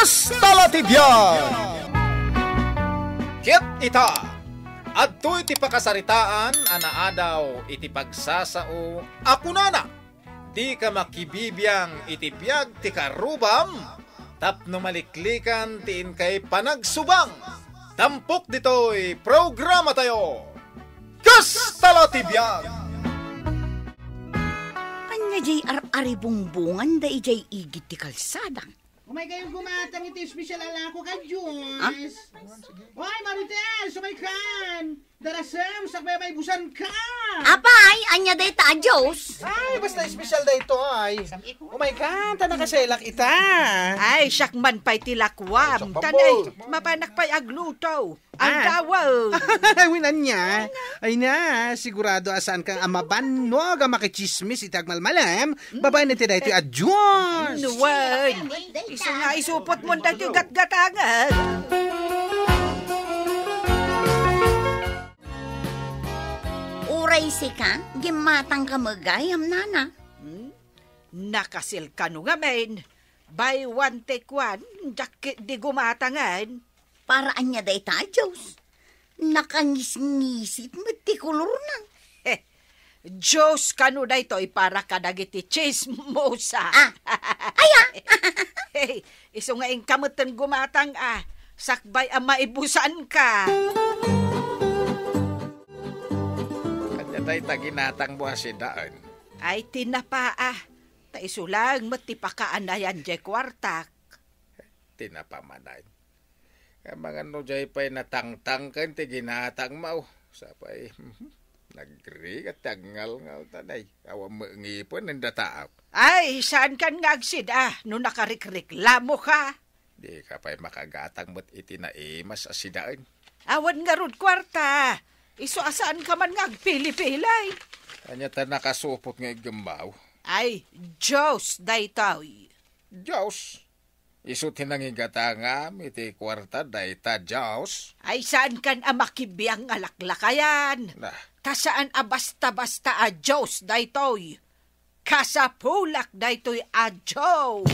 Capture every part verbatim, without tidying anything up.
Kasta la ti biag! Ket ita, adtoy ti pakasaritaan a naadaw iti pagsasao a kunana, "Dika makibibiang iti biag ti karrubam, tapno maliklikan ti inkay panagsubang." Tampok ditoy programatayo, Kasta la ti biag! Ania jay ar-aribungbungan da idiay igid ti kalsada? Umay kayon gumatang iti espesyal a lakok a juice. Ah? Oy, Marites, umay kan! Darasem, sakbay a maibusan ka! Apay, ania dayta a juice? Ay, basta espesyal daytoy. Umay kan, ta nakaselak ita. Ay, siak man pay ti lakuam. Ay, siak man. Tanay, mapanak pay agluto. Ang Ah. Tawag. Ay, wen ania. Ay na, sigurado a saan kang a mabannog a makichismis iti agmalmalem, babaen iti daytoy a juice. Nuan. Isu nga isupot mo daytoy gatgatangan. Uray sika, gimmatang ka met gayam, nana. Hmm? Nakasil kano ngamin. Buy one, take one, diak ketdi gumatangan. Para ania dayta a juice? Nakangisngisit met ti kolorna. Heh, juice kano daytoy para kadagiti chismosa. Ah, aya? Hey, isu nga inka metten gumatang a, sakbay a maibusan ka. Ania dayta ginatangmo a sidaen? Ay, tinapa a. Ta isu laeng met ti pakaanayan jay kuartak. Tinapa manen. Amangan no jay pay natangtangken ti ginatangmo. Sapay, nagrigat ti agngalngal tanay. Awan met ngipen enda taaw. Ay, saan kan nga agsida no nakarikreklamoka? Dika pay makagatang met iti naimas a sidaen. Awan ngarud kuarta. Isu a saan ka man nga agpilipilay. Ania ta nakasupot nga iggemmaw? Ay, Dios daytoy. Dios? Isu ti nangigatangam iti kuarta dayta Dios? Ay, saan kan a makibiang nga laklakayan? Nah. Ta saan a basta-basta a Dios daytoy. Kasapulak daytoy a Dios.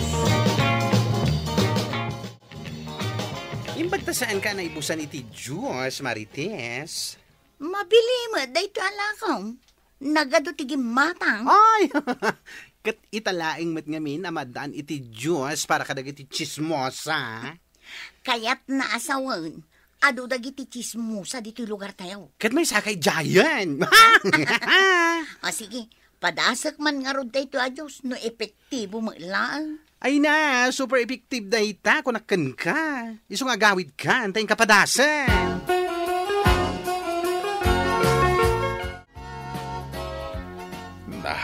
Imbag ta saan ka naibusan iti Dios, Marites? Mabili met daytoy a lakom. Nagadu ti gimmatang. Ay! Ket ita laeng met ngamin a maaddaan iti Dios para kadagiti chismosa. Kayatna a sawen, adu dagiti chismosa ditoy lugartayo. Ket maysakay giant. O sige, padasek man ngarud daytoy a Dios no epektibo met laeng. Ay na, super effective dayta, kunak kenka. Isu nga agawidkan, ta inka padasek. Nah,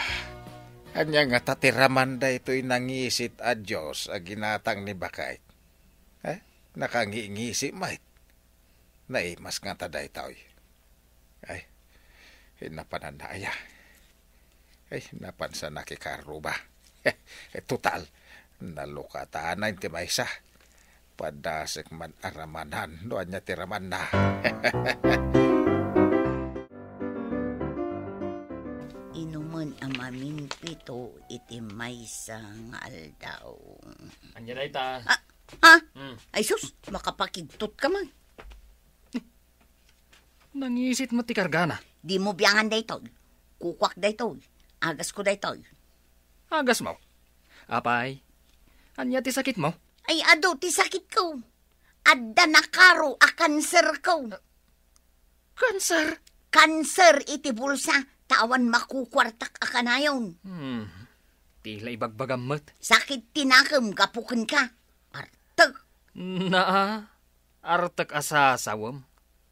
ania ngata ti raman daytoy nangisit a Dios a ginatang ni Bakay? Eh, nakangingisi met. Naimas ngata daytoy. Ay, napananna aya. Ay, napansanak ikaruba. Total, nalukatana ti maysa. Padasek man a ramanan no ania ti ramanna. Inumen a maminpito iti maysa nga aldaw. Ania dayta? Ah, ah! Hmm. Ay sus, makapakigtot ka man. Nangisit met ti kargana. Dimo biangan daytoy. Kukuak daytoy. Agasko daytoy. Agasmo? Apay, ania ti sakitmo? Ay, adu ti sakitko. Adda nakaro a kanserko. Kanser? Kanser iti bulsa, ta awan makukuartak a kanayon. Hmm. Ti la ibagbagam met. Sakit ti nakem gapu kenka. Artek. Naa, artek a sasawem.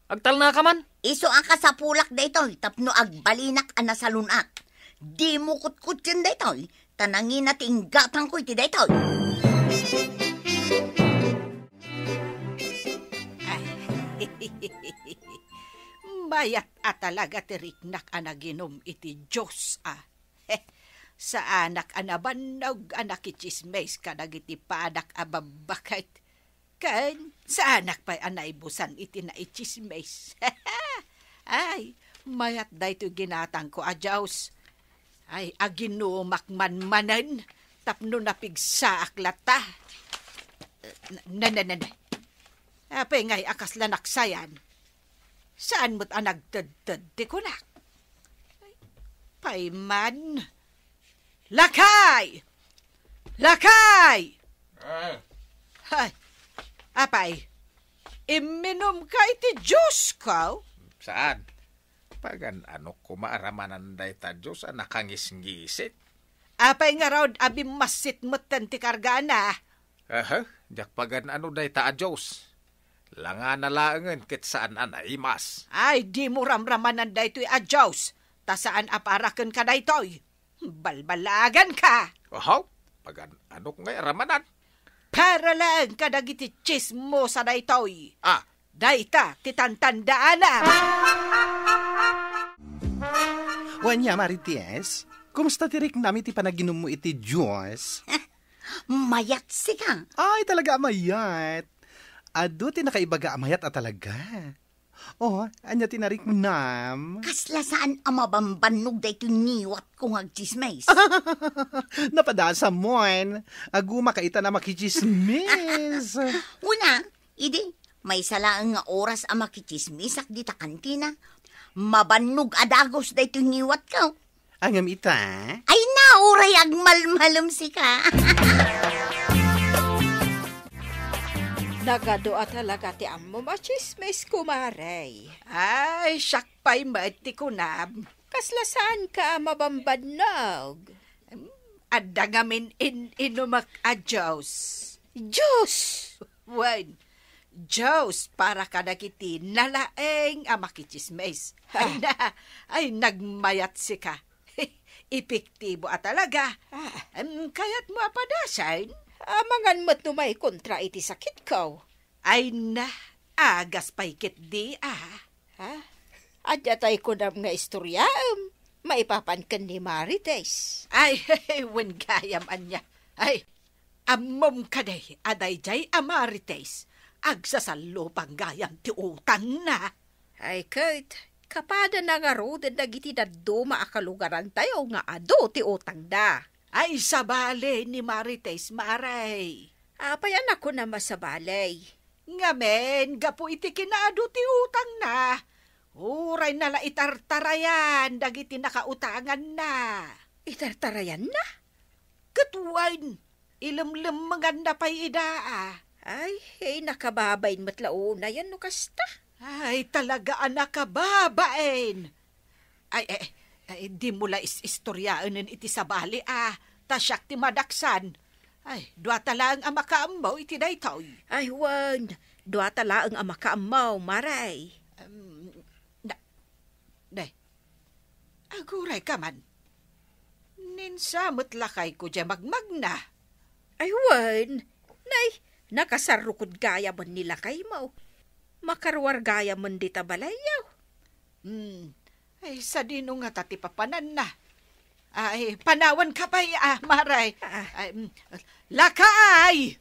Agtalnaka man. Isu a kasapulak daytoy tapno agbalinak a nasalun-at. Dimo kutkutten daytoy, ta nangina ti inggatangko iti daytoy. Ay. Mayat a talaga ti riknak a naginum iti Dios a. Saanak a nabannog a nakitsismis kadagiti padak a babbaket. Ken saanak pay a naibusan iti naitsismis. Ay, mayat daytoy ginatangko a Dios. Ay, aginumak man manen tapno napigsaak latta. Ne, ne, ne, ne. Apay ngay a kasla naksayan? Saan met a nagtedted ti kunak? Pay man. Lakay! Lakay! Ah. Ay, apay, imminumka iti juice-ko? Saan? Pagan-anok koma a ramanan dayta juice a nakangisngisit. Apay ngarud a bimmassit metten ti kargana? Aha, diak pagan-ano dayta a juice. Langana laengen ket saan a naimas. Ay, dimo ramramanan daytoy a juice, ta saan a para kenka daytoy. Balbalaganka! Ahaw, pagan-anok ngay a ramanan? Para laeng kadagiti tsismosa daytoy. Ah. Dayta ti tantandaanam. Wen, Marites, kumusta ti riknam iti panaginummo iti juice? Mayat sika. Ay, talaga a mayat. Adu ti nakaibaga a mayat a talaga. Oh, ania ti nariknam? Kasla saan a mabambannog daytoy ngiwatko nga agtsismis. Napadasam, wen. Agumaka itan a makitsismis. Wen, idi, maysa laeng nga oras a makitsismisak dita kantina, mabannog a dagus daytoy ngiwatko. Ngem ita? Ay na, uray agmalmalem sika. Nagadu a talaga ti ammom a tsismis, kumare. Ay, siak pay met ti kunam. Kasla saanka a mabambannog? Em, adda ngamin in-inumek a juice. Juice? Wen, juice para kadagiti nalaeng a makitsismis. Ah. Ay na, ay, nagmayat sika. Epektibo a talaga. Ah. Em, kayatmo a padasen? Amangan met no maikontra iti sakitko. Ay na, agas pay ketdi, ah. Ha? Adda tay kunam nga istoryaem maipapan ken ni Marites? Ay, wen gayam ania. Ay, ammom kadi a daydiay a Marites, agsasallupan gayam ti utangna. Ay ket, kapadana ngaruden dagiti dadduma a kalugarantayo nga adu ti utangda. Ay, sabali ni Marites, Mare. Apay a nakunam a sabali? Ngamin, gapu iti kinaadu ti utangna, uray nala itartarayan dagiti nakautanganna. Itartarayanna? Ket wen, ilemlemmenganna pay ida, a. Ay, eh, nakababain met la unayen no kasta. Ay, talaga a nakababain. Ay, eh, eh, dimo la is-istoriaenen iti sabali, a, ta siak ti madaksan. Ay, duata laeng a makaammo iti daytoy. Ay, wen, duata laeng a makaammo, Mare. Em, na, ne, agurayka man. Ninsa met lakayko diay magmagna. Ay, wen, nay, nakasarrukod gayamen ni lakaymo. Makaruar gayamen dita balayyo. Hmm. Ay, sadino ngata ti papananna? Ay, panawanka pay, a, Mare. Ah. Ay, mm, lakay!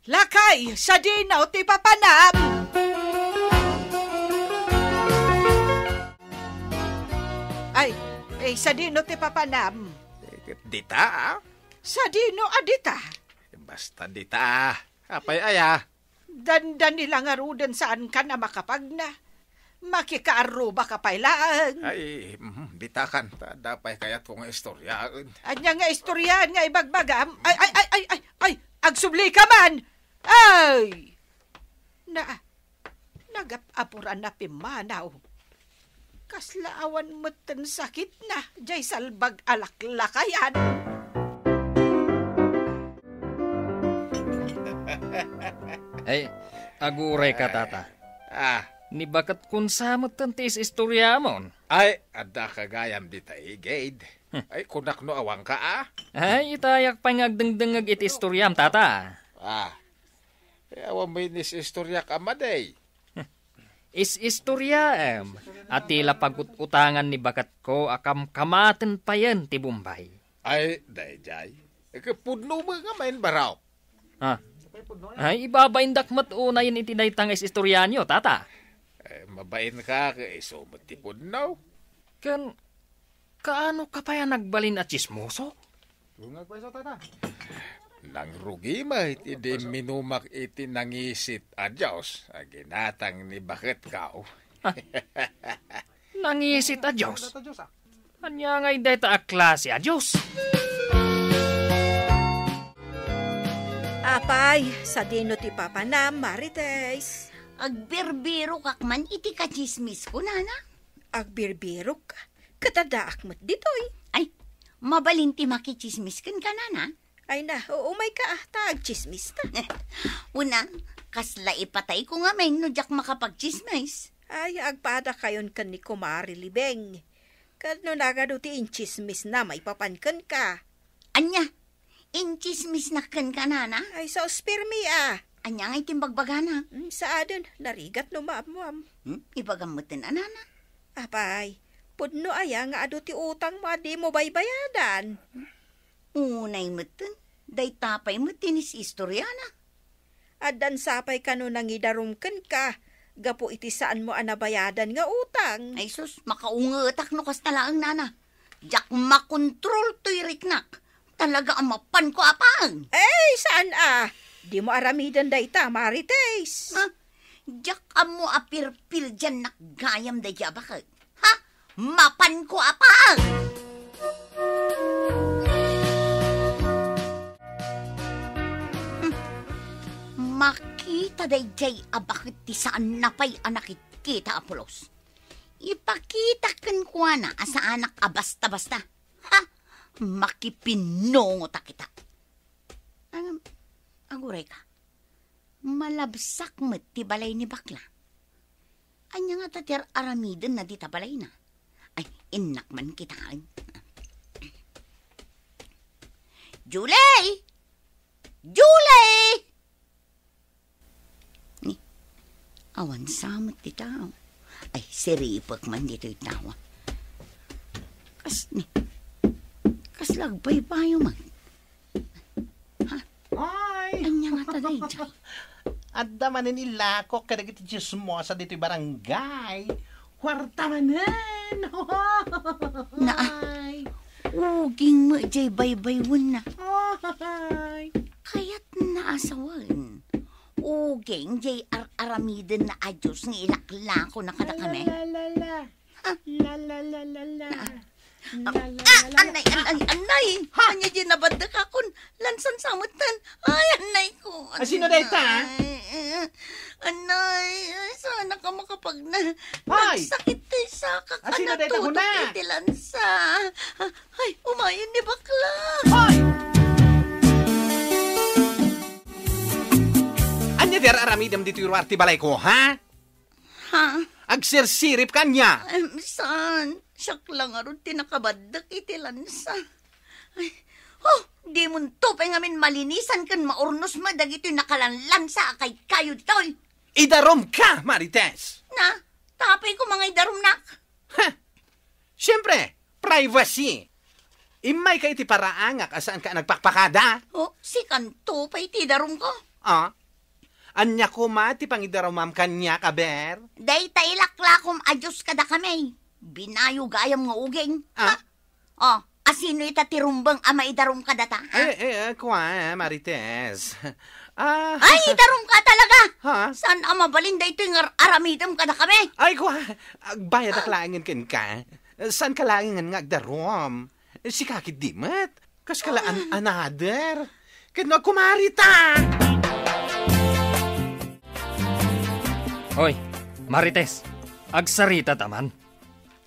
Lakay, sadino ti papanam? Ay, ay, sadino ti papanam? Eh, dita, a? Sadino a dita? Basta dita, a. Apay aya? Dandani la ngaruden saankan a makapagna. Makikaarrubaka pay laeng. Ay, mhm, ditakan, ta adda pay kayatko nga istoryaen. Ania nga istoryaen nga ibagbagam? Ay, ay, ay, ay, ay, ay, agsublika man! Ay! Na, nagap-apuran a pimmanaw. Kasla awan metten sakitna, diay salbag a laklakayan. Ay, agurayka, tata. Ah. Ni baket kunsa metten ti is-istoriamon? Ay, adda ka gayam dita igid. Hmm. Ay, kunak no awanka, a? Ay, itayak pay nga agdengdengngeg iti istoriam, tata. Ah. Eh, awan mo inis-istoriak a madi. Is-istoriaem a ti la pagut-utangan ni baketko a kamkamaten payen ti Bombay. Ay, daydiay. Ket pudno met nga main barok. Ha? Ay, ibabaindak met unayen iti dayta nga is-istorianyo, tata. Eh, mabainka, ket isu met ti pudno. Ken, kaano ka pay a nagbalin a tsismoso? Tungag pay sa, tata. Nangrugi met idi imminumak iti nangisit a Dios a ginatang ni baketko. Ah, nangisit a Dios? Ania ngay dayta a klase a Dios? Apay, sadino ti papanam, Marites? Agbirbirokak man iti katsismisko, nana. Agbirbirok? Ket addaak met ditoy. Ay, mabalin ti makitsismis kenka, nana? Ay na, u-, umayka, ah, ta agtsismista. Eh, una, kasla ipatayko ngamin no diak makapagtsismis. Ay, agpadakayon ken ni Kumare Libeng. Ket no nagadu ti intsismisna maipapan kenka. Ania? Intsismisna kenka, nana? Ay, sus, pirmi, ah. Ania ngay ti imbagbagana? Hmm, saaden, narigat no maammuam. Hmm? Ibagam metten a, nana? Apay, pudno aya nga adu ti utangmo a dimo baybayadan? Unay metten, dayta pay met ti inis-istoriana. Addan sapay kano nangidarum kenka gapu iti saanmo a nabayadan nga utang. Ay sus, makaungetak no kasta laeng, nana. Diak makontrol toy riknak. Talaga a mapanko a paeng. Ay, saan a? Dimo aramiden dayta, Marites. Ha? Diak ammo a pirpirdiannak gayam daydi a baket. Ha? Mapanko a paeng! Hmm. Makita daydiay a baket ti saanna pay a nakitkita a pulos. Ipakita kenkuana a saanak a basta-basta. Ha? Makipinnungotak ita. Ngem, agurayka. Malabsak met ti balay ni bakla. Ania ngata ti ar-aramidenna dita balayna? Ay, innak man kitaen. Julie! Julie! Ni, awan sa met ti tao. Ay, siripek man ditoy tao. Kas-, ni, kasla agbaybayo man. Ha? Ay! Ania ngata daydiay? Adda manen ilakok kadagiti chismosa ditoy barangay. Kuarta manen! Naa, ay! Uging met diay baybaywenna. Ay! Kayatna a sawen. Uging diay ar-aramidenna a Dios nga ilaklakona kadakami. Ay, la, la, la, la. La, la, la, la, la. Ah, la, la, ah, la, la. Anay, anay, anay. Ha? Ania diay nabaddekakon? Lansan sa metten. Ay, anay ko. Ah, sino dayta? Anay. Anay, ay, saan ka makapagna-, Hoy! Nagsakit ti sakak. Ah, sino dayta, natutok kuna? Iti lansa. Ay, umayen ni bakla. Hoy! Ania ti ar-aramidem ditoy ruar ti balayko, ha? Ha? Agsirsirip ka ania? Em, saan? Siak la ngarud ti nakabaddek iti lansa. Ay, oh, dimonto pay ngamin malinisan ken maurnos met dagitoy nakalanlansa a kaykayo ditoy. Idarum ka, Marites! Na, tapay ko mangaidarumnak. Ha? Siempre, privacy. Immayka iti paraangak a saanka a nagpakpakada. Oh, sikanto pay ti idarumko? Ah? Ania koma ti pangidarumam kaniak, aber? Dayta ilaklakom a Dios kadakami. Binayo gayam nga uging. Ah? Ha? Oh, asino ita ti rumbeng a maidarum kadata, ha? Eh, eh, eh, kua, Marites. Ah. Ay, idarum ka talaga! Ha? Saan a mabalin daytoy nga ar-aramidem kadakami? Ay, kua, agbayadak laengen kenka. Saan ka laengen nga agdarum? Sika ketdi met. Kas ka la an-, another. Ket no agkumarita! Hoy, Marites, agsarita ta man.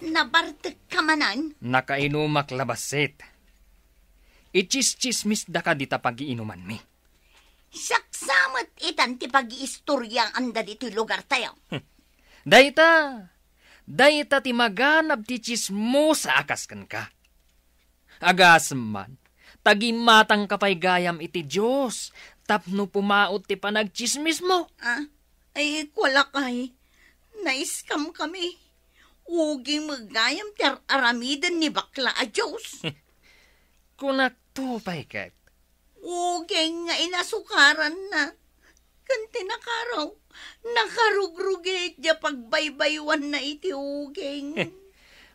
Nabartek ka manen? Nakainumak la bassit. Itsistsismisdaka dita pagiinumanmi. Siak sa met itan ti pagiistoriaanda ditoy lugartayo. Dayta, dayta ti maganab ti tsismosa a kas kenka. Agasem man, ta gimmatangka pay gayam iti Dios tapno pumaut ti panagtsismismo. Ah, ay, kualakay, naiskamkami. Uging met gayam ti ar-aramiden ni bakla a Dios. Kunakto pay ket. Uging nga inasukaranna. Ken ti nakaraw, nakarugrugit diay pagbaybaywanna iti uging.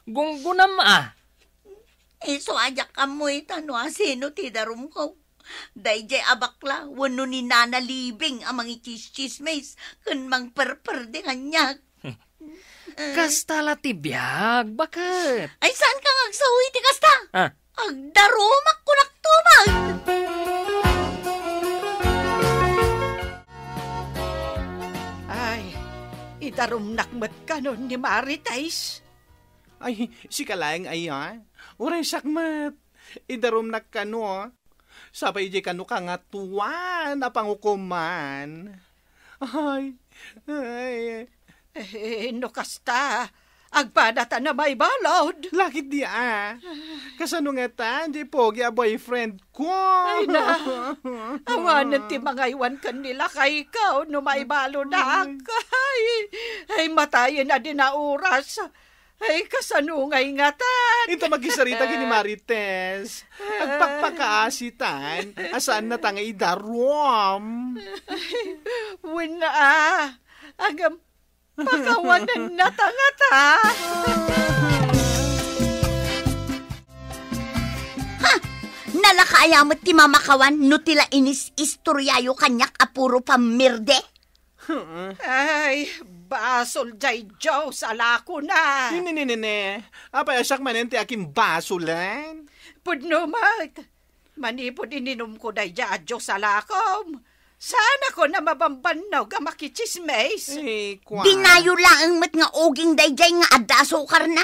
Gunggunam a. Isu a diak ammo ita no asino ti idarumko. Daydiay a bakla wenno ni Nana Libing a mangitsismis ken mangperperde kaniak. Kasta la ti biag, baket? Ay, saan ka nga agsawi ti kasta? Ah. Agdarumak kunakto man. Ay, idarumnak met kanon ni Marites. Ay, sika laeng aya. Uray siak met. Idarumnak kano. Sapay idiay kano Kangatuan a pangukoman. Ay, ay. Eh, no kasta, agpadatan a maibalud. Lakit di a. Kasano ngatan, di pogi a boyfriend ko? Ay na, awanen ti mangaywan ken ni lakayko no maibaludak. Ay, ay, matayen a di nauras. Ay, kasano ngay ngatan? Ita makisarita ken ni Marites. Agpakpakaasitan, a saan nata nga idarum. Wen a, agam, pakawanen nata ngata. Ha! Nalaka aya met ti mamakawan no ti la inis-istoryayo kaniak a puro pammirde? Ay, basol jay juice a lakona. Nene, nene, nene. Apay a siak manen ti akin basolen? Pudno met. Manipud ininumko dayjay a juice a lakom, saanakon a mabambannog a makitsismis. Eh, kua. Dinayo laeng met nga uging dayjay nga adda asukarna.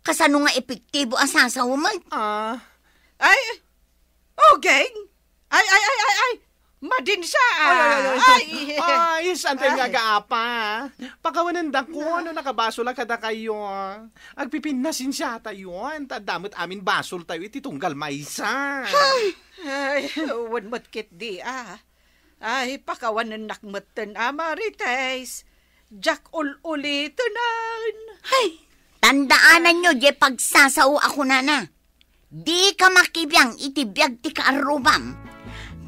Kasano nga epektibo a sasaw met? Ah. Ay, uging? Ay, ay, ay, ay, ay! Madin siya, ah! Ay, ay, ay, ay. Ay! Ay, saan tayo nga agaapa? Pakawanen da ko, no nakabasol a kadakayo. Agpipinnasensia tayo, ta adda met amin basol tayo iti tunggal maysa. Ay! Ay, wen met ketdi, ah. Ay, pakawanennak metten, ah, Marites. Diak ul-ulitenen. Ay, tandaananyo, diay pagsasao a kunana. Dika makibiang iti biag ti kaarrubam,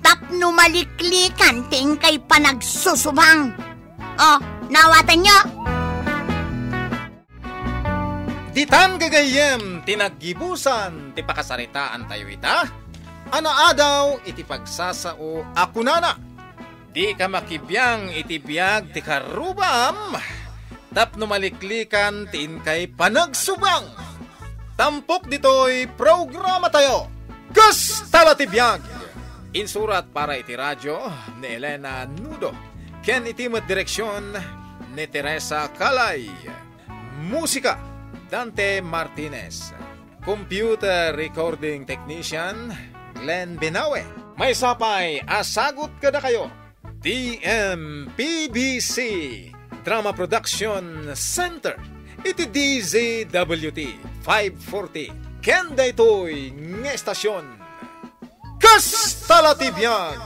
tapno maliklikan ti inkay panagsusubang. O, naawatanyo? Ditan gagayyem ti naggibusan ti pakasaritaantayo ita, a naadaw iti pagsasao a kunana. Dika makibiang iti biag ti karrubam, tapno maliklikan ti inkay panagsubang. Tampok ditoy programatayo, Kasta la ti Biag. Insurat para iti radio ni Elena Nudo, ken iti met direksion ni Teresa Calay. Musika, Dante Martinez. Computer recording technician, Glenn Binawe. Maysa pay a sagut kadakayo, T M P B C Drama Production Center, iti D Z W T five forty, ken daytoy nga estasion. Kasta la ti biag!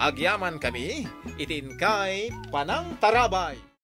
Agyamankami iti inkay panangtarabay.